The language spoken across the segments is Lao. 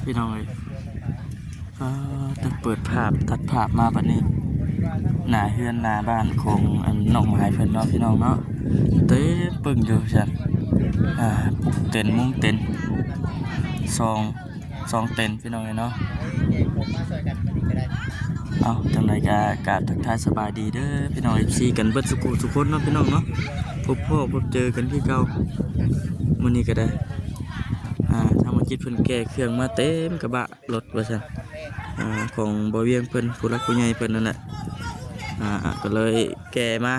ພີ່ນ້ອງເອີຍ ອ່າ ຕັດເປີດພາບ ຕັດພາບມາບັດນີ້ ໜ້າເຮືອນໜ້າບ້ານຂອງອັນນ້ອງໝາຍເພິ່ນເນາະ ພີ່ນ້ອງເນາະ ເຕັມປຶ້ງຢູ່ຊັ້ນ ອ່າ ປຸກເຕັນມຸງເຕັນ ສອງ ສອງເຕັນ ພີ່ນ້ອງເອີຍເນາະ. ເອົາ ຈັ່ງໃດກໍກາບທັກທາຍສະບາຍດີເດີພີ່ນ້ອງ ເອັຟຊີ ກັນເບິດສູ່ຜູ້ສູ່ຄົນເນາະ ພີ່ນ້ອງເນາະ ພົບພໍ້ພົບເຈີກັນຄືເກົ່າ ມື້ນີ້ກໍໄດ້ ອ່າ ທາງໝໍຈິດເພິ່ນແກ່ເຄື່ອງມາເຕັມກະບະລົດວ່າຊັ້ນ ອ່າ ຂອງບ່າວວຽງເພິ່ນ ຜູ້ຫຼັກຜູ້ໃຫຍ່ເພິ່ນນັ້ນແຫຼະ ອ່າ ກໍເລີຍແກ່ມາ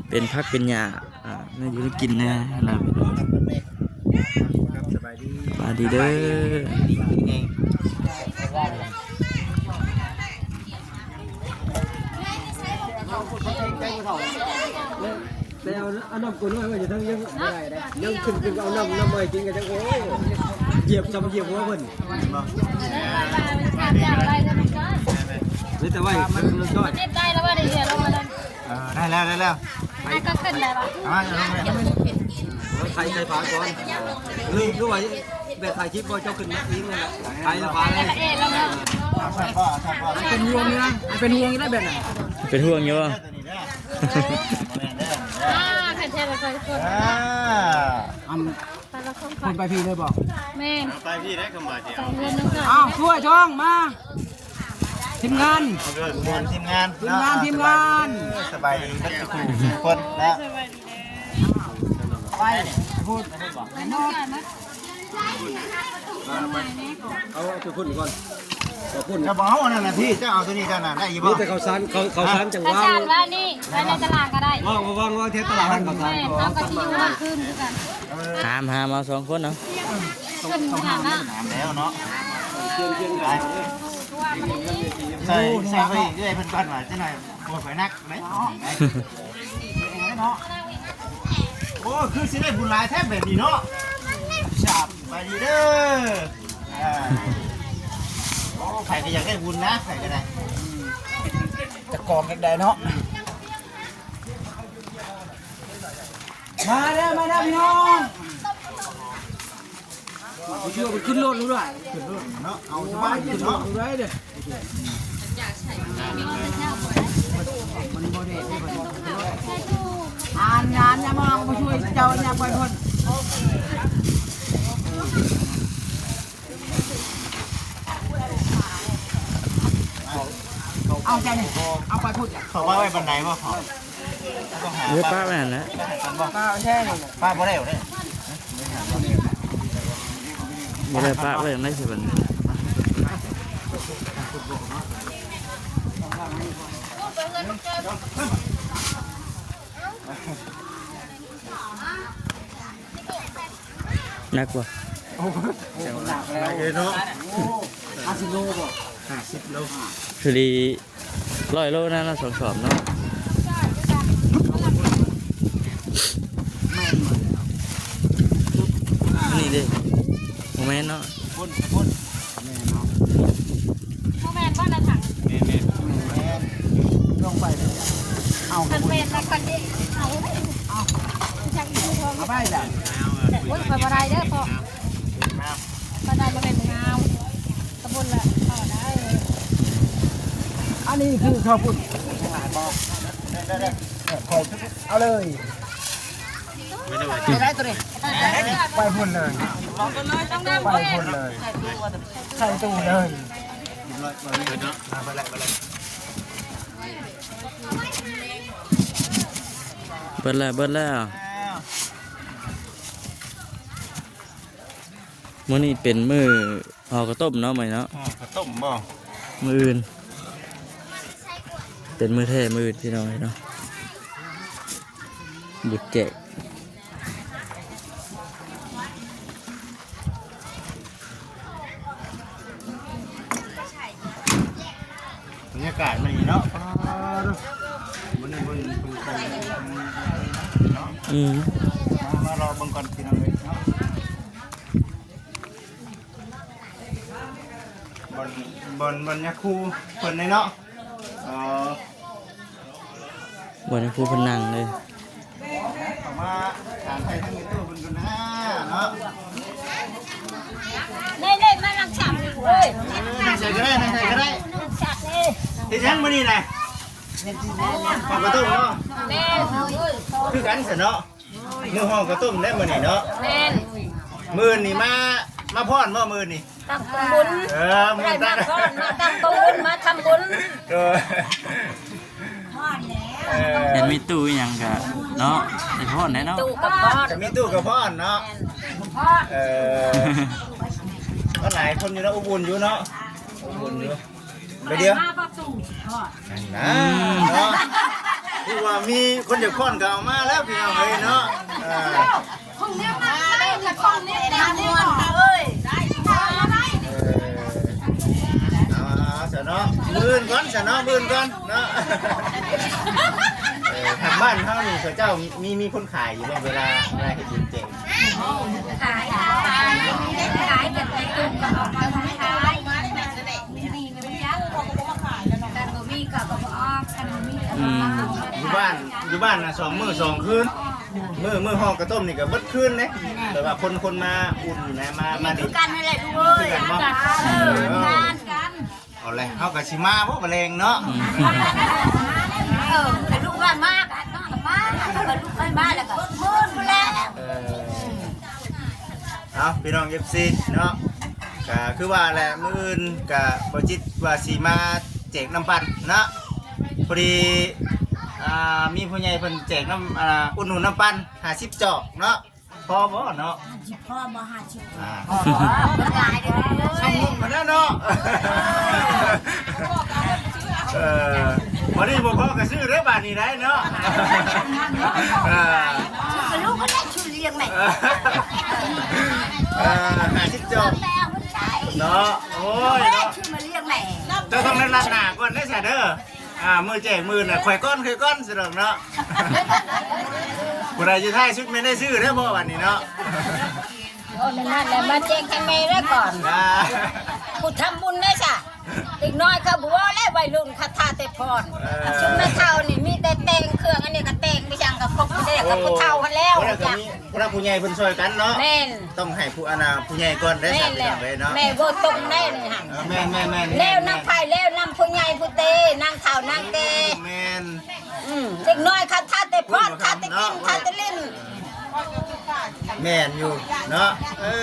ເປັນຜັກເປັນຫຍ້າ ອ່າ ແນວຢູ່ແນວກິນແດ່ຫັ້ນນະ. ສະບາຍດີ ສະບາຍດີເດີ ແຕ່ເອົານ້ຳກົນໄວ້ ວ່າຈະທັງຍັງບໍ່ໄດ້ເດ້ ຍັງຂຶ້ນ ຂຶ້ນເອົານ້ຳ ນ້ຳໄວ້ກິນກໍຈັງ ໂອ້ຍ ຢຽບຊ້ຳຢຽບຫົວເພິ່ນ ມີແຕ່ໄວ້ ເອີ ໄດ້ແລ້ວ ໄດ້ແລ້ວ ໄປກໍຂຶ້ນໄດ້ບໍ່ ເອົາມາ ເອົາລົງເລີຍ ໄຂ ໄຂຝາກ່ອນ ຫຼື ຫຼືວ່າແບບຖ່າຍຄລິບບໍ່ ເຈົ້າຂຶ້ນມາອີງນັ້ນແຫຼະ ໄຂຝາເລີຍ ເປັນຫ່ວງຢູ່ນະ ເປັນຫ່ວງຢູ່ນະແບບນັ້ນ ເປັນຫ່ວງຢູ່ ອ່າ ຄັນແທ້ລະ ທຸກຄົນ ອ່າ ອັນ ໄປລະຄົນ ເພິ່ນໄປພີ້ເລີຍບໍ່ ແມ່ນ ໄປພີ້ໄດ້ ຄຳວ່າຊິເອົາ ອ້າວ ຊ່ວຍຊ່ອງມາ ທີມງານ ທີມງານ ທີມງານ ທີມງານ ສະບາຍດີເບິດທຸກຄົນເນາະ ໄປພຸ້ນ ເອົາໄປພຸ້ນກ່ອນ ເອົາພຸ້ນ ເຈົ້າບໍ່ເອົາອັນນັ້ນນະ ທີ່ເຈົ້າເອົາຕົວນີ້ ເຈົ້ານະ ໄດ້ຢູ່ບໍ່ ມີແຕ່ເຂົ້າສານ ເຂົ້າ ເຂົ້າສານຈັງຫວະ ເຂົ້າສານວ່ານີ້ ໄວ້ໃນຕະຫຼາດກໍໄດ້ ວາງ ວາງ ວາງແທນຕະຫຼາດ ເຂົ້າສານ ແມ່ນ ເຮົາກໍຊິຢູ່ເຮືອນຄືນຄືກັນ ຖາມຫາມາສອງຄົນເນາະ ຂຶ້ນນະ ແລ້ວເນາະ ໃສ່ ໃສ່ໄວ້ເລື້ອຍເພິ່ນກ່ອນວ່າ ຈັກໜ້ອຍ ໂອ້ຍ ຂ້ອຍໜັກເດ້ເນາະ ໂອ້ ຄືຊິໄດ້ບຸນຫຼາຍແທ້ແບບນີ້ເນາະ ສະບາຍດີເດີ ອ່າ ໂອ້ ໃຜກໍຢາກໄດ້ບຸນນະ ໃຜກໍໄດ້ ຈະກອງຈັກໃດເນາະ ມາເດີ ມາເດີພີ່ນ້ອງ ໄປຊ່ວຍໄປຂຶ້ນລົດລູກຫຼານ ຂຶ້ນລົດເນາະ ເອົາສະບາຍຂຶ້ນລົດເນາະ ເດີ ມັນບໍ່ໄດ້ ອ່ານງານຍາມເຮົາໄປຊ່ວຍເຈົ້າຍາມໄປພຸ້ນ ເອົາແຕ່ນີ້ ເອົາໄປພຸ້ນ ເຂົາວ່າໄວ້ບັນໄດບໍ່ ເຂົາ ເອີ ປະໄວ້ຫັ້ນແຫຼະ ປະແທ້ນີ້ ປະບໍ່ໄດ້ເດ້ ບໍ່ໄດ້ປະໄວ້ຈັ່ງໃດຊິບັດນີ້ ໜັກບໍ່? ໂອ້ ໜັກແລ້ວ ໜັກເລີຍເນາະ ໂອ້ ຫ້າສິບໂລບໍ່? ຫ້າສິບໂລ ຄືດີ ຮ້ອຍໂລນະ ເນາະ ສອງສອບເນາະ ແມ່ນບໍ່? ອັນນີ້ເດ້ ບໍ່ແມ່ນເນາະ ພຸ້ນ ພຸ້ນ ແມ່ນເນາະ ບໍ່ແມ່ນບໍ່ລະຖັງ ແມ່ນໆ ແມ່ນ ລົງໄປເລີຍ ເອົາ ຄັນແມ່ນລະຄັນນີ້ ເອົາ ເອົາ ຈັກຢູ່ ເອົາໄປຈ້ະ ໂອ້ຍ ຂ້ອຍບໍ່ໄດ້ເດີພໍ່ ຂ້ອຍໄດ້ບໍ່ແມ່ນງາມ ຂະບວນລະພໍໄດ້ ອັນນີ້ຄືເຂົ້າປຸ້ນ ເອົາເລີຍ ໄປພຸ້ນເລີຍ ໄປພຸ້ນເລີຍ ໃສ່ຕູ້ເລີຍ ເບິດແລ້ວ ເບິດແລ້ວ ມື້ນີ້ເປັນມື້ຫໍ່ເຂົ້າຕົ້ມເນາະ ມື້ນີ້ເນາະ ຫໍ່ເຂົ້າຕົ້ມບໍ່? ມື້ອື່ນ ເປັນມື້ແທ້ມື້ອື່ນ ພີ່ນ້ອງເອີຍເນາະ ບຸດແຈກ ບັນຍາກາດມື້ນີ້ເນາະ ປາດ ມື້ນີ້ເບິ່ງ ເບິ່ງ ເນາະ ອືມ ມາ ມາເລາະເບິ່ງກ່ອນ ພີ່ນ້ອງເອີຍເນາະ ບ່ອນ ບ່ອນ ບ່ອນຍາຄູເພິ່ນເດ້ເນາະ ເອີ ບ່ອນຍາຄູເພິ່ນນັ່ງເດ້ ເຂົ້າມາຖາມໄທທາງຢູທູບເພິ່ນກ່ອນນະເນາະ ໄດ້ ໄດ້ມາຫຼັກສາມ ນັ່ງໃສ່ກໍໄດ້ ນັ່ງໃສ່ກໍໄດ້. ເຮັດຫຍັງມື້ນີ້ນະ? ຫໍ່ເຂົ້າຕົ້ມເນາະ? ແມ່ນ. ຄືກັນຊັ້ນເນາະ. ມື້ຫໍ່ເຂົ້າຕົ້ມແດ່ມື້ນີ້ເນາະ. ແມ່ນ. ມື້ນີ້ມາ ມາຟ້ອນບໍ່ມື້ນີ້? ຕັ້ງກອງບຸນ. ເອີ ມື້ນີ້ມາຟ້ອນ ມາຕັ້ງກອງບຸນ ມາທຳບຸນ. ໂດຍ. ເອີ ແມ່ນ ມີຕູ້ອີ່ຫຍັງກະເນາະ ໄດ້ຟ້ອນແດ່ເນາະ. ຕູ້ກັບຟ້ອນ ຈະມີຕູ້ກັບຟ້ອນເນາະ. ແມ່ນ. ເອີ ກໍຫຼາຍຄົນຢູ່ເນາະ ອົບອຸ່ນຢູ່ເນາະ ອົບອຸ່ນຢູ່. ໄປດຽວ ມາບໍ່ຕູ້ ອືມ ເນາະ ຄືວ່າມີຄົນຢາກຟ້ອນກໍເອົາມາແລ້ວ ພີ່ນ້ອງເອີຍເນາະ. ເອີ ຂອງແນວມາໃຊ້ ຂອງແນວມາເລີຍ ເອີ ເອົາ ເອົາ ເອົາຊະເນາະ ມື້ອື່ນກ່ອນຊະເນາະ ມື້ອື່ນກ່ອນເນາະ. ເອີ ທາງບ້ານເຮົານີ້ ເຂົາເຈົ້າມີ ມີຄົນຂາຍຢູ່ບໍ່ ເວລາ ເວລາເຮັດບຸນແຈກ? ຂາຍ ຂາຍ ຂາຍ ແຕ່ໄປຕຸ່ມກໍເອົາມາຂາຍ. ຄັນບໍ່ມີເຂົາກໍບໍ່ອອກ ຄັນບໍ່ມີເຂົາກໍບໍ່ອອກ. ອືມ ຢູ່ບ້ານ ຢູ່ບ້ານນະ ສອງມື້ສອງຄືນ. ມື້ ມື້ຫໍ່ເຂົ້າຕົ້ມນີ້ກໍເບິດຄືນເດ້. ແມ່ນ. ແບບວ່າຄົນ ຄົນມາອຸ່ນນະ ມາ ມາດິນ ຄືກັນຫັ້ນແຫຼະລູກເອີຍ. ຄືກັນບໍ່? ເອີ ຄືກັນ. ເອົາແຫຼະ ເຮົາກໍຊິມາບໍ່ ມື້ແລງເນາະ. ອືມ ເອີ ຖ້າລູກວ່າມາກໍມາ ຖ້າລູກໃຫ້ມາແລ້ວກໍເມີພຸ້ນແຫຼະ. ເອີ ເອົາ ພີ່ນ້ອງເອັຟຊີເນາະ ກໍຄືວ່າແຫຼະ ມື້ອື່ນກໍບໍ່ຈິດວ່າຊິມາແຈກນ້ຳປັ່ນເນາະ. ພໍດີ ອ່າ ມີຜູ້ໃຫຍ່ເພິ່ນແຈກນ້ຳ ອ່າ ອຸດໜູນນ້ຳປັ່ນຫ້າສິບຈອກເນາະ. ພໍບໍ່ເນາະ? ຫ້າສິບພໍບໍ່? ຫ້າສິບ ອ່າ ບໍ່ຫຼາຍເດີ້ ສອງມຸກມາແລ້ວເນາະ. ເອີ ບໍ່ດີບໍ່ພໍກໍຊື້ເດີ້ບາດນີ້ໄດ້ເນາະ. ເອີ ຊື້ລູກກໍໄດ້ ຊື້ລ້ຽງແມ່. ເອີ ຫ້າສິບຈອກເນາະ. ໂອ້ຍເນາະ ຊື້ມາລ້ຽງແມ່. ເຈົ້າຕ້ອງໄດ້ລັດໜ້າກ່ອນເດ້ຊະເດີ້. ອ່າ ມື້ແຈກມື້ນະ ຂ້ອຍກ່ອນ ຂ້ອຍກ່ອນ ຊິດອກເນາະ. ຜູ້ໃດຢູ່ທ້າຍສຸດແມ່ນໄດ້ຊື້ເດີ້ ເພາະບັດນີ້ເນາະ. ໂອ້ ນັ້ນແຫຼະ ມາແຈກໃຫ້ແມ່ແລ້ວກ່ອນ. ອ່າ ຜູ້ທຳບຸນເດ້ຊະ ເດັກນ້ອຍເຂົາບໍ່ເວົ້າແລ້ວ ໄວລຸ້ນເຂົາຖ້າແຕ່ຟ້ອນ. ເອີ ຊຸມແມ່ເຖົ້ານີ້ມີແຕ່ແຕ່ງເຄື່ອງ ອັນນີ້ກໍແຕ່ງໄປຫຍັງກໍຄົບເດ້ ກັບຜູ້ເຖົ້າຫັ້ນແລ້ວ. ຜູ້ຫຼັກຜູ້ໃຫຍ່ເພິ່ນຊ່ອຍກັນເນາະ. ແມ່ນ. ຕ້ອງໃຫ້ຜູ້ ອັນນ່າ ຜູ້ໃຫຍ່ກ່ອນເດ້ ແມ່ນແລ້ວ ພີ່ນ້ອງເອີຍເນາະ. ແມ່ບໍ່ຕົງໄດ້ນີ້ຫັ້ນ. ເອີ ແມ່ນໆໆໆ ແລ້ວນຳໃຜ ແລ້ວນຳຜູ້ໃຫຍ່ຜູ້ເຕ ນາງເຖົ້ານາງແກ່. ແມ່ນ. ອືມ ເດັກນ້ອຍຄັນຖ້າແຕ່ຟ້ອນ ຖ້າແຕ່ກິນ ຖ້າແຕ່ຫຼິ້ນ. ແມ່ນຢູ່ເນາະ. ເອີ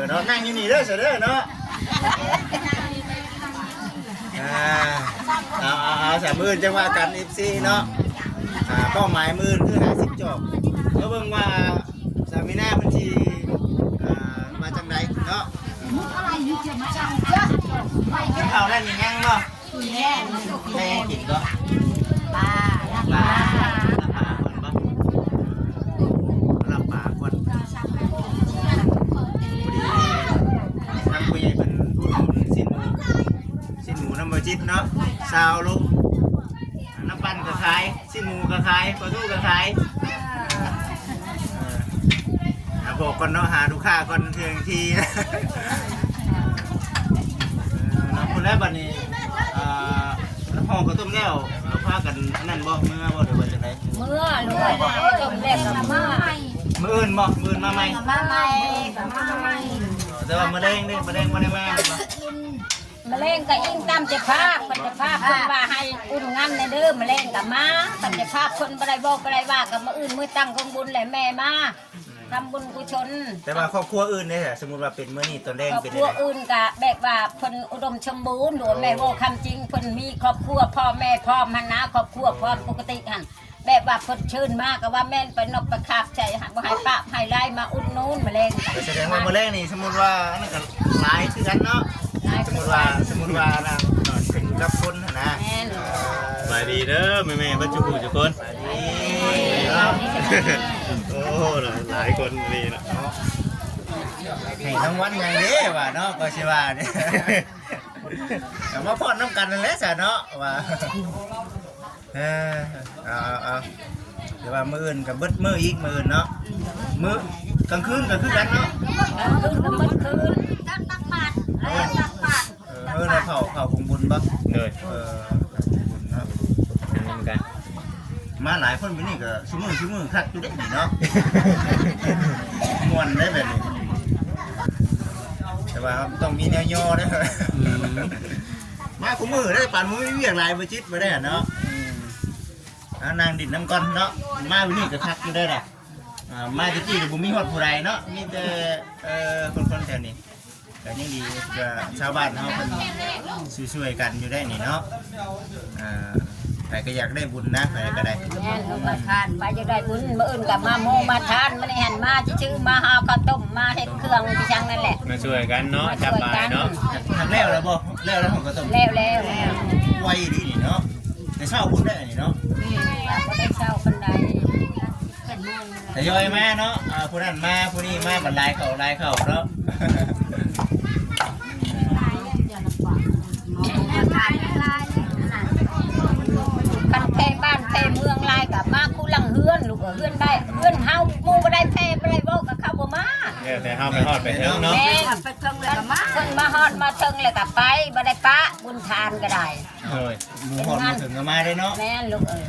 ເນາະ ນັ່ງຢູ່ນີ້ເດີ້ ຊະເດີ້ເນາະ. ອ່າ ເອົາ ເອົາ ເອົາ ຊະ ມື້ອື່ນຈັ່ງວ່າກັນ ເອັຟຊີເນາະ. ອ່າ ເປົ້າໝາຍມື້ອື່ນຄືຫ້າສິບຈອກ ມາເບິ່ງວ່າ ສາມີນາເພິ່ນຊິ ເອີ ວ່າຈັ່ງໃດເນາະ. ກິນເຂົ້າແລ້ວຍັງບໍ່? ແມ່ນ. ແມ່ກິນບໍ່? ປາ ລາບປາ ລາບປາກ່ອນບໍ່? ລາບປາກ່ອນ. ພໍດີທາງຜູ້ໃຫຍ່ເພິ່ນອຸດໜູນຊີ້ນໝູ ຊີ້ນໝູນຳບໍ່ຈິດເນາະ ຊາວໂລ. ນ້ຳປັ່ນກໍຂາຍ ຊີ້ນໝູກໍຂາຍ ປາທູກໍຂາຍ. ເອີ ເອີ ບອກກ່ອນເນາະ ຫາລູກຄ້າກ່ອນເທື່ອທີ. ເອີ ເນາະ ພຸ້ນແຫຼະບັດນີ້. ອ່າ ຫໍ່ເຂົ້າຕົ້ມແລ້ວ ເຮົາພາກັນອັນນັ້ນບໍ່ ເມືອບໍ່ ຫຼືວ່າຈັ່ງໃດ? ເມືອ ເມືອ ເຂົ້າຕົ້ມແລ້ວກໍມາ. ມື້ອື່ນບໍ່? ມື້ອື່ນມາໃໝ່? ມາໃໝ່ ມາໃໝ່. ແຕ່ວ່າມື້ແລງເດ້ ມື້ແລງບໍ່ໄດ້ມາແມ່ນບໍ່? ມື້ແລງກໍອີງຕາມເຈົ້າພາບ ເພິ່ນເຈົ້າພາບເພິ່ນວ່າໃຫ້ອຸ່ນງານແດ່ເດີ ມື້ແລງກໍມາ. ເພິ່ນເຈົ້າພາບເພິ່ນບໍ່ໄດ້ບອກບໍ່ໄດ້ວ່າ ກໍມື້ອື່ນມື້ຕັ້ງກອງບຸນແຫຼະແມ່ມາ ອືມ ທຳບຸນກຸສົນ. ແຕ່ວ່າຄອບຄົວອື່ນເດ້ ສົມມຸດວ່າເປັນມື້ນີ້ຕອນແລງ ຄອບຄົວອື່ນກໍແບບວ່າເພິ່ນອຸດົມສົມບູນ ຫຼືວ່າແມ່ເວົ້າຄວາມຈິງ ເພິ່ນມີຄອບຄົວ ພໍ່ແມ່ພ້ອມຫັ້ນນະ ຄອບຄົວພ້ອມ ໂອ້ ປົກກະຕິຫັ້ນ. ແບບວ່າເພິ່ນເຊີນມາກໍວ່າແມ່ນໄປນົບໄປຂາບໃສ່ ບໍ່ໃຫ້ປະໃຫ້ລາຍມາອຸດໜູນມື້ແລງ. ກໍສະແດງວ່າມື້ແລງນີ້ ສົມມຸດວ່າອັນນັ້ນກໍຫຼາຍຄືກັນເນາະ. ຫຼາຍ ສົມມຸດວ່າ ສົມມຸດວ່ານະ ຂຶ້ນຢູ່ກັບຄົນຫັ້ນນະ. ແມ່ນ. ສະບາຍດີເດີ້ແມ່ໆ ເບິດທຸກຜູ້ທຸກຄົນ. ສະບາຍດີ. ໂອ້ ຫຼາຍຄົນນີ້ເນາະ. ໃຫ້ລາງວັນຫຍັງເດ້ວ່າເນາະ ກໍຊິວ່າເດ້. ກໍມາຟ້ອນນຳກັນນັ້ນແຫຼະຊະເນາະ ວ່າ. ເອີ ເອົາ ເອົາ ເອົາ ແຕ່ວ່າມື້ອື່ນກໍເບິດມື້ອີກ ມື້ອື່ນເນາະ. ມື້ກາງຄືນກໍຄືກັນເນາະ. ກາງຄືນກໍເບິດຄືນ ຕັກບາດ ຕັກບາດ. ເອີ ເອີ ແລ້ວເຂົ້າ ເຂົ້າກອງບຸນບໍ່? ໂດຍ. ເອີ ກອງບຸນເນາະ ເປັນນຳກັນ. ມາຫຼາຍຄົນປານນີ້ກໍຊຸມື້ ຊຸມື້ຄັກຢູ່ເດ້ນີ້ເນາະ. ມ່ວນໄດ໋ແບບນີ້. ແຕ່ ວ່າຕ້ອງມີແນວຍໍເດີ. ອືມ ມາຄູ່ມື້ໄດ້ ປານບໍ່ມີວຽກຫຼາຍ ບໍ່ຈິດບໍ່ໄດ້ເນາະ. ອືມ ອ່າ ນັ່ງດິນນຳກ່ອນເນາະ. ມາມື້ນີ້ກໍຄັກຢູ່ໄດ໋ລະ. ອ່າ ມາແຕ່ກີ້ກໍບໍ່ມີຮອດຜູ້ໃດເນາະ ມີແຕ່ ເອີ ຄົນໆແຖວນີ້. ກໍຍັງດີວ່າຊາວບ້ານເຮົາເພິ່ນຊ່ວຍໆກັນຢູ່ໄດ໋ນີ້ເນາະ. ອ່າ ໃຜກໍຢາກໄດ້ບຸນນະ ໃຜກໍໄດ້. ແມ່ນ ລູກມາທານ ໃຜຢາກໄດ້ບຸນ ມື້ອື່ນກໍມາໝູ່ມາທານ ມື້ນີ້ຫັ້ນມາຊື່ໆ ມາຫາເຂົ້າຕົ້ມ ມາເຮັດເຄື່ອງອີ່ຫຍັງນັ້ນແຫຼະ ມາຊ່ວຍກັນເນາະ. ມາຊ່ວຍກັນ ສະບາຍເນາະ. ທັງແລ້ວແລ້ວບໍ່? ແລ້ວແລ້ວ ຂອງກະຕົ້ມ. ແລ້ວແລ້ວ ໄວອີ່ຫຼີນີ້ເນາະ. ແຕ່ເຊົ້າພຸ້ນໄດ໋ອັນນີ້ເນາະ. ແມ່ນ ບໍ່ໄດ້ເຊົ້າປານໃດ. ທະຍອຍມາເນາະ. ອ່າ ຜູ້ນັ້ນມາ ຜູ້ນີ້ມາ ບັດຫຼາຍເຂົ້າ ຫຼາຍເຂົ້າເນາະ. ຄັນແຜ່ບ້ານແຜ່ເມືອງຫຼາຍກໍມາຄູ່ຫຼັງເຮືອນ ລູກເອີຍ. ເຮືອນໃດ ເຮືອນເຮົາໝູ່ບໍ່ໄດ້ແຜ່ບໍ່ໄດ້ເວົ້າ ກໍເຂົາບໍ່ມາ. ແລ້ວແຕ່ເຮົາໄປຮອດໄປເຖິງເນາະ. ແມ່ນ ໄປເຖິງແລ້ວກໍມາ ເພິ່ນມາຮອດມາເຖິງແລ້ວກໍໄປ ບໍ່ໄດ້ປະ ບຸນທານກໍໄດ້. ໂດຍ ໝູ່ຮອດໝູ່ເຖິງກໍມາເດ້ເນາະ. ແມ່ນລູກເອີຍ.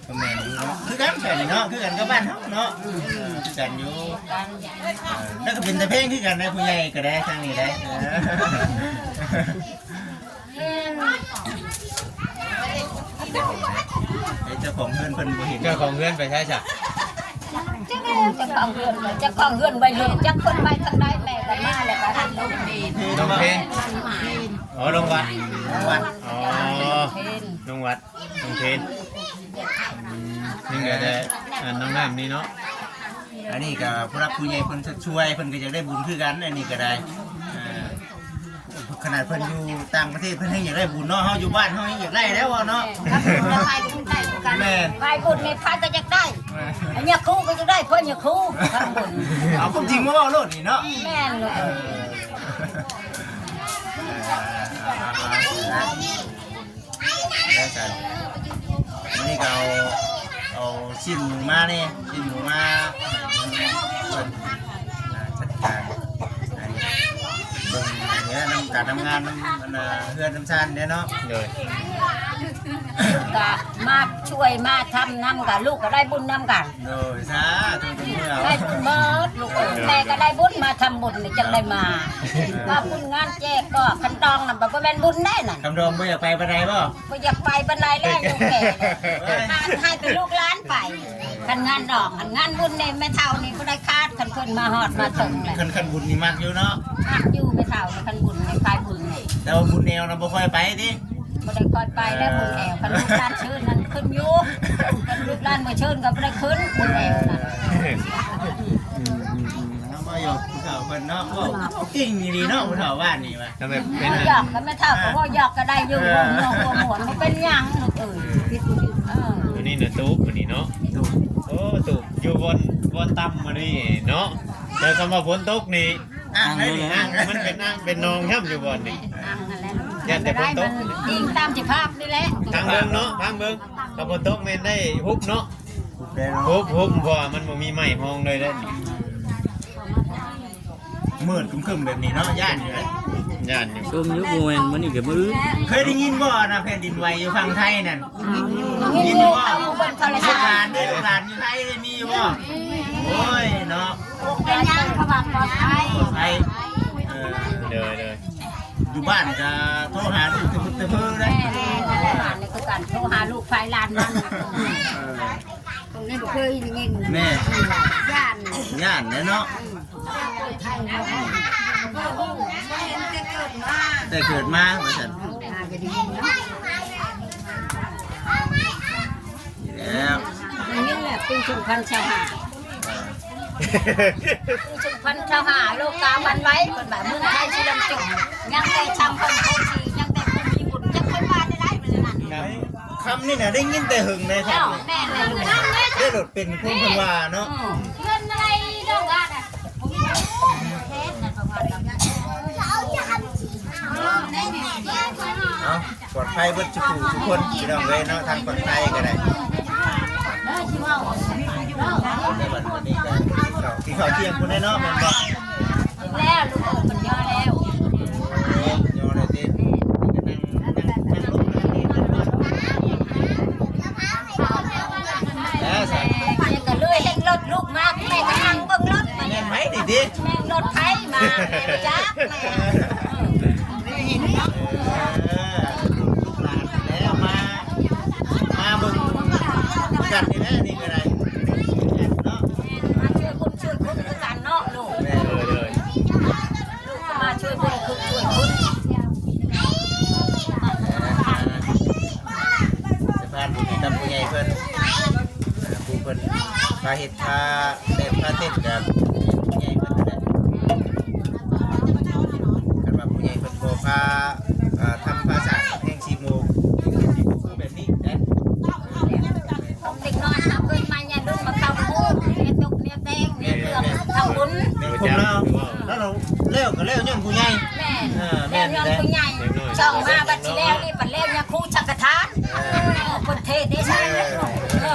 ກໍແມ່ນຢູ່ເນາະ ຄືກັນແທ້ນີ້ເນາະ ຄືກັນກັບບ້ານເຮົາເນາະ. ອືມ ຄືກັນຢູ່ ຄືກັນ. ເອີ ແລ້ວກໍເປັນຕາແພງຄືກັນໄດ໋ ຜູ້ໃຫຍ່ກໍໄດ້ ທາງນີ້ໄດ້. ເອີ ເຈົ້າຂອງເຮືອນເພິ່ນບໍ່ເຫັນ. ເຈົ້າຂອງເຮືອນໄປໃສຊະ? ເຈົ້າຂອງເຮືອນ ເຈົ້າຂອງເຮືອນໄປເລີຍ ຈັກເພິ່ນໄປທາງໃດ. ແມ່ກໍມາແລ້ວກໍລົງເພນ ລົງເພນ. ອໍ ລົງວັດ ລົງວັດ. ອໍ ລົງເພນ ລົງວັດ ໂອເຄ. ອືມ ຍັງເຫຼືອແຕ່ອັນນ້ອງນ້ຳນີ້ເນາະ. ອັນນີ້ກໍຜູ້ຫຼັກຜູ້ໃຫຍ່ເພິ່ນຊ່ວຍ ເພິ່ນກໍຢາກໄດ້ບຸນຄືກັນ. ອັນນີ້ກໍໄດ້ ເອີ ຂະໜາດເພິ່ນຢູ່ຕ່າງປະເທດ ເພິ່ນຍັງຢາກໄດ້ບຸນເນາະ. ເຮົາຢູ່ບ້ານເຮົາຍັງຢາກໄດ້ແລ້ວເນາະ. ແມ່ນ ໄປບຸນໄດ້ຄືກັນ. ແມ່ນ ໄປບຸນນີ້ໃຜກໍຢາກໄດ້. ແມ່ນ ຍາຄູກໍຢາກໄດ້ ເພິ່ນຍາຄູທຳບຸນ. ເອົາຄວາມຈິງມາເວົ້າໂລດນີ້ເນາະ. ແມ່ນລູກ. ເອີ ເອີ ເອົາ ເອົາ ເອົາ ເອົາ ໄດ້ຊັ້ນ. ມື້ນີ້ກໍເອົາ ເອົາຊີ້ນໝູມາແດ່ ຊີ້ນໝູມາໃຫ້ເພິ່ນ ອ່າ ຈັດການ ອັນ ເບິ່ງອັນນີ້ນຳການນຳງານນຳ ອັນ ເຮືອນນຳຊານແດ່ເນາະ. ໂດຍ ກໍມາຊ່ວຍມາທຳນຳ ກໍລູກກໍໄດ້ບຸນນຳກັນ. ໂດຍ ສາທຸ ໄດ້ບຸນໝົດລູກເອີຍ. ແມ່ກໍໄດ້ບຸນ ມາທຳບຸນນີ້ຈັ່ງໄດ້ມາ. ມາບຸນງານແຈກກໍ ຄັນດອງນະ ບໍ່ແມ່ນບຸນໄດ໋ນັ້ນ. ຄັນດອງບໍ່ຢາກໄປປານໃດບໍ່? ບໍ່ຢາກໄປປານໃດແລ້ວ ລູກແກ່ ໃຫ້ແຕ່ລູກຫຼານໄປ. ຄັນງານດອງ ຄັນງານບຸນນີ້ແມ່ເຖົ້ານີ້ບໍ່ໄດ້ຂາດ ຄັນເພິ່ນມາຮອດມາເຖິງແລ້ວ. ຄັນ ຄັນບຸນນີ້ມັກຢູ່ເນາະ. ມັກຢູ່ແມ່ເຖົ້ານີ້ ຄັນບຸນນີ້ ຂາຍບຸນນີ້. ແຕ່ວ່າບຸນແອວນະບໍ່ຄ່ອຍໄປຕິ? ບໍ່ໄດ້ຄ່ອຍໄປແລ້ວ ເອີ ບຸນແອວ. ຄັນລູກຫຼານເຊີນນັ້ນຂຶ້ນຢູ່ ຄັນລູກຫຼານບໍ່ເຊີນກໍບໍ່ໄດ້ຂຶ້ນ ບຸນແອວນະ. ເອີ ອືມໆໆ ເຮົາບໍ່ຢອກຜູ້ເຖົ້າເພິ່ນເນາະ ເວົ້າເກັ່ງອີ່ຫຼີເນາະ ຜູ້ເຖົ້າບ້ານນີ້ວ່າ. ກໍແບບເປັນ ເວົ້າຢອກກັບແມ່ເຖົ້າ ເອີ ກໍເວົ້າຢອກກໍໄດ້ຢູ່. ເອີ ເວົ້າມ່ວນ ເວົ້າມ່ວນ ບໍ່ເປັນຫຍັງລູກເອີຍ. ເອີ ອັນນີ້ນະຕູບ ອັນນີ້ເນາະ ຕູບ. ໂອ້ ຕູບ ຢູ່ບ່ອນ ບ່ອນຕ່ຳອັນນີ້ເນາະ. ແຕ່ຄຳວ່າຝົນຕົກນີ້ ອ່າງເລີຍນີ້ ອ່າງ ມັນເປັນອ່າງເປັນໜອງຊ້ຳຢູ່ບ່ອນນີ້. ອ່າງຫັ້ນແຫຼະ ຢ້ານແຕ່ຝົນຕົກ. ມັນອີງຕາມສະພາບນີ້ແຫຼະ. ທາງເບິ່ງເນາະ ທາງເບິ່ງ ຖ້າຝົນຕົກແມ່ນໄດ້ຮຸບເນາະ. ຮຸບໄດ້ເນາະ ຮຸບ ຮຸບ ເພາະວ່າມັນບໍ່ມີໄມ້ຮອງເລີຍເດ້. ມືດຄຶ້ມໆແບບນີ້ເນາະ ຢ້ານຢູ່ເດ້. ຢ້ານຢູ່ ຊົມຢູ່ ບໍ່ແມ່ນ ມື້ນີ້ກໍມື້ອື່ນ. ເຄີຍໄດ້ຍິນບໍ່ນະ ແຜ່ນດິນໄຫວຢູ່ຝັ່ງໄທນັ້ນ? ຍິນຢູ່ບໍ່? ລູກຫຼານເດ້ ລູກຫຼານຢູ່ໄທໄດ້ມີຢູ່ບໍ່? ໂອ້ຍເນາະ ເປັນຫຍັງ ເຂົາວ່າປອດໄພ ປອດໄພ. ເອີ ໂດຍໆ ຢູ່ບ້ານກໍໂທຫາລູກແຕ່ມື້ແຕ່ມື້ເດ້. ແມ່ນ ຫຼານນີ້ຄືກັນ ໂທຫາລູກໄພຫຼານມັນ. ເອີ ຄົນນີ້ບໍ່ເຄີຍໄດ້ຍິນ. ແມ່ນ ຢ້ານ ຢ້ານແຫຼະເນາະ. ອືມ ແຕ່ເກີດມາ ແຕ່ເກີດມາວ່າຊັ້ນ. ແລ້ວ ໄດ້ຍິນແຫຼະ ປີສອງພັນຊາວຫ້າ ປີສອງພັນຊາວຫ້າ ໂລກາຫວັ່ນໄຫວ ເພິ່ນວ່າເມືອງໄທຊິລ່ມຈົມ ຍັງແຕ່ຊ່າງຄົນຄົນທີ່ ຍັງແຕ່ຜູ້ມີບຸນ ຈັກເພິ່ນວ່າໄດ້ໃດ໋ມື້ນັ້ນ. ຄຳນີ້ນະ ໄດ້ຍິນແຕ່ເຫິງໃນຄຳນີ້. ແມ່ນແຫຼະ ໄດ້ໂລດເປັນຄົນເພິ່ນວ່າເນາະ. ເງິນອະໄລດອກວ່ານະ ເອົາ ປອດໄພເບິດທຸກຜູ້ທຸກຄົນ ພີ່ນ້ອງເອີຍເນາະ ທາງຝັ່ງໄທກໍໄດ້. ແຕ່ບັດນີ້ກໍກິນເຂົ້າ ກິນເຂົ້າທ່ຽງພຸ້ນແຫຼະເນາະ ແມ່ນບໍ່? ກິນແລ້ວ ລູກເອີຍ ເພິ່ນຍໍແລ້ວ. ໂອ້ ຍໍແລ້ວຕິ? ນີ້ກໍນັ່ງ ນັ່ງ ນັ່ງລົງ ນັ່ງນີ້ ນັ່ງລົລົງ. ແລ້ວຊັ້ນ ແມ່ກໍເລີຍເຫັນລົດລູກມາ ແມ່ກໍນັ່ງເບິ່ງລົດມາ. ແມ່ນໄຜນີ້ຕິ? ແມ່ນລົດໄຖມາ ຈັກແມ່ ເອີ ລູກຫຼານແລ້ວມາ ມາເບິ່ງນຳກັນນີ້ແຫຼະ ນີ້ກໍໄດ້ເນາະ ແມ່ນ ມາຊ່ວຍບຸນຊ່ວຍຄຸນຄືກັນເນາະລູກ ແມ່ນ ເອີ ເອີ ລູກກໍມາຊ່ວຍບຸນຊ່ວຍຄຸນ ສະພານບຸນໃຫ້ກັບຜູ້ໃຫຍ່ເພິ່ນ ອ່າ ຜູ້ເພິ່ນພາເຮັດພາແດນພາເຕັ້ນກໍຜູ້ໃຫຍ່ເພິ່ນນັ້ນແຫຼະ ຄັນວ່າຜູ້ໃຫຍ່ເພິ່ນບໍ່ພາ ອ່າ ທຳພາສ້າງແຫ່ງສີໂມ ຄືແບບນີ້ແຫຼະ ເດັກນ້ອຍຫາເພິ່ນມາຍາມລຸງມາເຂົ້າໂຮມ ແນວຕົກແນວແຕ່ງ ແນວເຄື່ອງທຳບຸນ ແມ່ນຄວາມລາວ ແລ້ວ ແລ້ວກໍແລ້ວຍ້ອນຜູ້ໃຫຍ່ ແມ່ນ ເອີ ແມ່ນ ແລ້ວຍ້ອນຜູ້ໃຫຍ່ ເດັກນ້ອຍ ຊ່ອງມາບັດຊິແລ້ວນີ້ ບັດແລ້ວຍາຄູສັງຄະທານ ເອີ ເພິ່ນເທດເດ້ ເອີ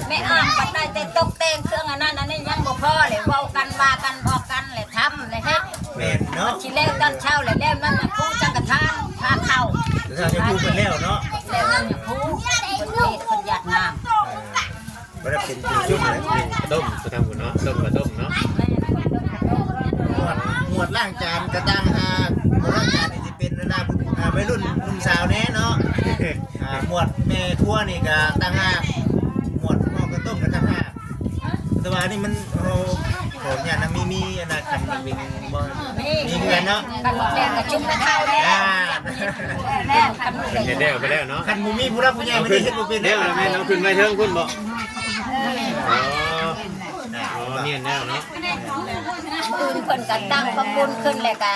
ແມ່ອາດບັດໄດ້ແຕ່ຕົກແຕ່ງເຄື່ອງອັນນັ້ນອັນນີ້ ຍັງບໍ່ພໍເລີຍ ເວົ້າກັນວ່າກັນບອກກັນແຫຼະ ທຳແລະເຮັດ ແມ່ນເນາະ ຊິແລ້ວຕອນເຊົ້າແຫຼະ ແລ້ວນັ້ນຍາຄູສັງຄະທານພາເຂົ້າ ແລ້ວຍາຄູເພິ່ນແລ້ວເນາະ ແລ້ວນັ້ນຍາຄູເພິ່ນເທດເພິ່ນຢາດນ້ຳ ບໍ່ໄດ້ເປັນຜູ້ຊຸມເລີຍ ຕົ້ມໄປທາງພຸ້ນເນາະ ຕົ້ມກະຕົ້ມເນາະ ໝວດ ໝວດລ້າງຈານກະຕ່າງຫາກ ໝວດລ້າງຈານນີ້ຊິເປັນອັນນ່າ ອ່າ ໄວລຸ້ນໜຸ່ມສາວແດ່ເນາະ ອ່າ ໝວດແມ່ຄົວນີ້ກະຕ່າງຫາກ ໝວດໝໍ້ກະຕົ້ມກະຕ່າງຫາກ ແຕ່ວ່າອັນນີ້ມັນ ເຮົາຂໍອະນຸຍາດນະ ມີ ມີອັນນ່າ ຄັນມັນເປັນບໍ່ ມີ ມີເຮືອນເນາະ ຄັນບໍ່ແມ່ນກະຈຸ່ມເຂົ້າແລ້ວ ອ່າ ແລ້ວ ຄັນບໍ່ແມ່ນ ເຮັດແລ້ວໄປແລ້ວເນາະ ຄັນບໍ່ມີຜູ້ຫຼັກຜູ້ໃຫຍ່ມັນຊິເຮັດບໍ່ເປັນ ແລ້ວແມ່ນເອົາຂຶ້ນໄວ້ເທິງພຸ້ນບໍ ອໍ ອໍ ແມ່ນແລ້ວເນາະ ອື່ນເພິ່ນກະຕັ້ງພະຄຸນຂຶ້ນແລ້ວກະ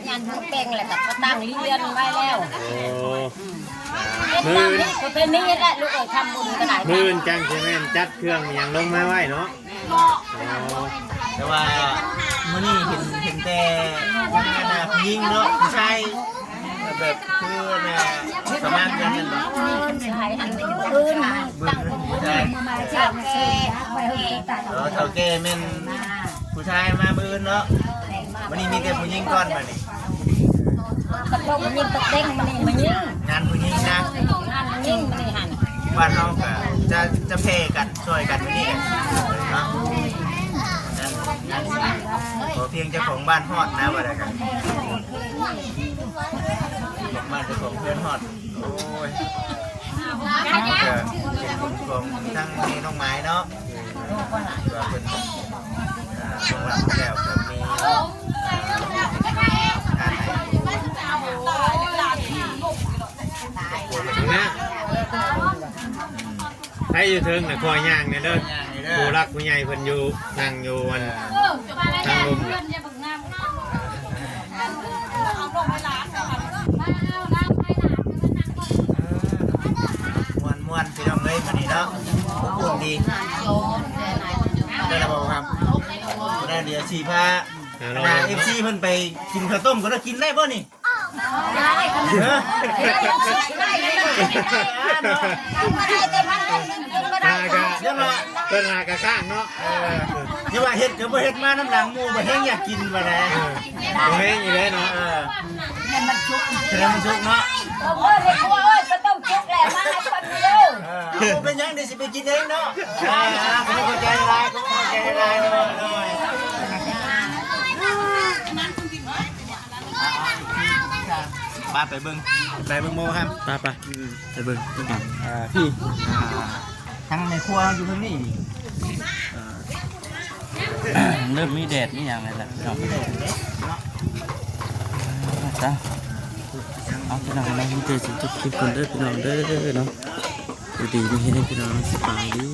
ຍານເປັງແລ້ວກະຕັ້ງເຮືອນໄວ້ແລ້ວ ໂອ້ ເຮັດຕາມນີ້ປະເພນີແຫຼະລູກເອີຍ ທຳບຸນກໍໄດ້ ມື້ອື່ນຈັ່ງຊິແມ່ນຈັດເຄື່ອງຫຍັງລົງມາໄວ້ເນາະ ອໍ ແຕ່ວ່າມື້ນີ້ເຫັນ ເຫັນແຕ່ຜູ້ຍິງເນາະ ຜູ້ຊາຍແບບຄືອັນນ່າ ສະມານກັນນັ້ນເນາະ ຜູ້ຊາຍອັນອື່ນ ຕັ້ງຄົນອື່ນ ຜູ້ຊາຍ ເຖົ້າແກ່ ເອີ ເຖົ້າແກ່ແມ່ນ ຜູ້ຊາຍມາມື້ອື່ນເນາະ ມື້ນີ້ມີແຕ່ຜູ້ຍິງກ່ອນບາດນີ້ ກະຕົກຍິງຕົກເຕັງມື້ນີ້ມາຍິງ ງານຜູ້ຍິງນະ ງານຍິງມື້ນີ້ຫັ້ນ ບ້ານເຮົາກະຈະ ຈະແຜ່ກັນຊ່ອຍກັນມື້ນີ້ແຫຼະເນາະ ງານ ງານສີ ຂໍພຽງເຈົ້າຂອງບ້ານຮອດນະ ວ່າໄດ້ກະ ຂອງບ້ານເຈົ້າຂອງເຮືອນຮອດ ໂອ້ຍ ກະເປັນບຸນຂອງທາງແມ່ນ້ອງໝາຍເນາະ ວ່າເພິ່ນ ອ່າ ຊ່ວງຫຼັງແລ້ວກໍມີ ອ່າ ການໃຫ້ ນະ ໃຜຢູ່ເທິງນະ ຄ່ອຍຍ່າງແດ່ເດີ ຍ່າງແດ່ເດີ ຜູ້ຫຼັກຜູ້ໃຫຍ່ເພິ່ນຢູ່ ນັ່ງຢູ່ອັນ ເອີ ທາງລຸ່ມ ມ່ວນໆ ພີ່ນ້ອງເອີຍ ມື້ນີ້ເນາະ ອົບອຸ່ນດີ ໄດ້ແລ້ວບໍ່ຄັບ ໄດ້ ດຽວຊິພາ ອ່າ ເອັຟຊີ ເພິ່ນໄປກິນເຂົ້າຕົ້ມກ່ອນເດີ ກິນໄດ້ບໍ່ນີ້? ເອີ ຫາກະ ເພິ່ນຫາກະຄ້າງເນາະ ເອີ ຢ່າວ່າເຮັດກໍບໍ່ເຮັດ ມານຳຫຼັງໝູ່ ບັດແຮ່ງຢາກກິນບັດໃດ ເອີ ບໍ່ແຮ່ງອີກແລ້ວເນາະ ເອີ ແມ່ນມັນສຸກ ແຕ່ມັນສຸກເນາະ ເອີ ແມ່ຄົວເອີຍ ເຂົ້າຕົ້ມສຸກແລ້ວ ມາໃຫ້ເພິ່ນເດີ ເອີ ເອົາ ບໍ່ເປັນຫຍັງ ດຽວຊິໄປກິນເອງເນາະ ອ່າ ຂອບໃຈຫຼາຍ ຂອບໃຈຫຼາຍ ໂດຍ ໂດຍ ໄປ ໄປເບິ່ງ ໄປເບິ່ງໝໍ່ແຮມ ໄປ ໄປ ອືມ ໄປເບິ່ງ ອ່າ ພີ່ ອ່າ ທາງແມ່ຄົວຢູ່ເທິງນີ້ ອ່າ ເລີ່ມມີແດດມີຫຍັງແລ້ວລະ ເລີ່ມມີແດດເນາະ ເອົາ ພີ່ນ້ອງເນາະ ມີແຕ່ຊິຈົບຄລິບກ່ອນເດີ ພີ່ນ້ອງເດີເນາະ ຢູ່ດີມີແຮງ ພີ່ນ້ອງ ສະບາຍດີ.